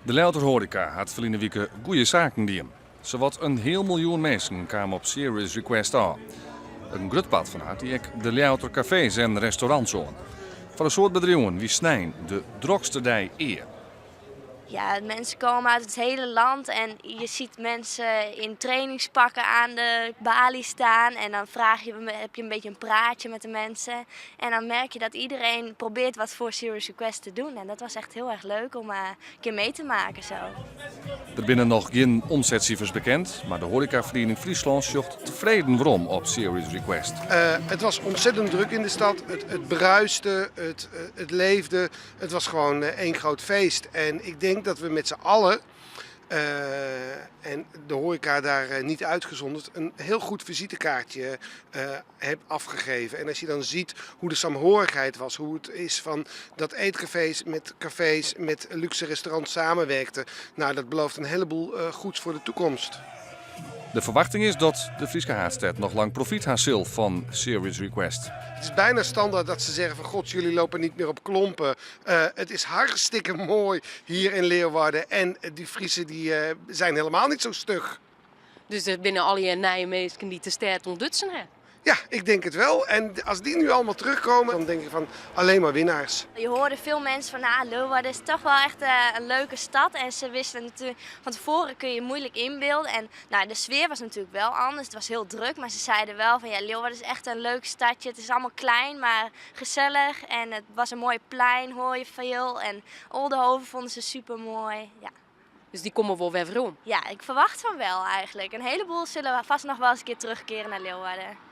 De Ljouwerter hoareka hat ferline wike goeie saken dien. Sawat in heal miljoen minsken kaam op Serious Request ôf. In grut part fan har die ek de Ljouwerter kafees en restaurants oan. Foar in soad bedriuwen wie snein de drokste dei ea. Ja, mensen komen uit het hele land en je ziet mensen in trainingspakken aan de balie staan. En dan vraag je, heb je een beetje een praatje met de mensen. En dan merk je dat iedereen probeert wat voor Serious Request te doen. En dat was echt heel erg leuk om een keer mee te maken zo. Der binne noch gjin omsetsifers bekend, mar de Hoarekaferiening Fryslân sjocht tefreden werom op Serious Request. Het was ontzettend druk in de stad. Het bruiste, het leefde. Het was gewoon één groot feest. En ik denk dat we met z'n allen, en de horeca daar niet uitgezonderd, een heel goed visitekaartje heb afgegeven. En als je dan ziet hoe de saamhorigheid was, hoe het is van dat eetcafés met cafés, met luxe restaurants samenwerkten. Nou, dat belooft een heleboel goeds voor de toekomst. De ferwachting is dat de Fryske haadstêd noch lang profyt ha sil fan Serious Request. Het is bijna standaard dat ze zeggen van god, jullie lopen niet meer op klompen. Het is hartstikke mooi hier in Leeuwarden en die Friezen die zijn helemaal niet zo stug. Dus der binne allegear nije minsken dy't de stêd ûntdutsen ha. Ja, ik denk het wel. En als die nu allemaal terugkomen, dan denk ik van alleen maar winnaars. Je hoorde veel mensen van, nou, Leeuwarden is toch wel echt een leuke stad. En ze wisten natuurlijk, van tevoren kun je moeilijk inbeelden. En nou, de sfeer was natuurlijk wel anders, het was heel druk. Maar ze zeiden wel van, ja, Leeuwarden is echt een leuk stadje. Het is allemaal klein, maar gezellig. En het was een mooi plein, hoor je veel. En Oldehove vonden ze super mooi. Ja. Dus dy komme wol wer werom? Ja, ik verwacht van wel eigenlijk. Een heleboel zullen vast nog wel eens een keer terugkeren naar Leeuwarden.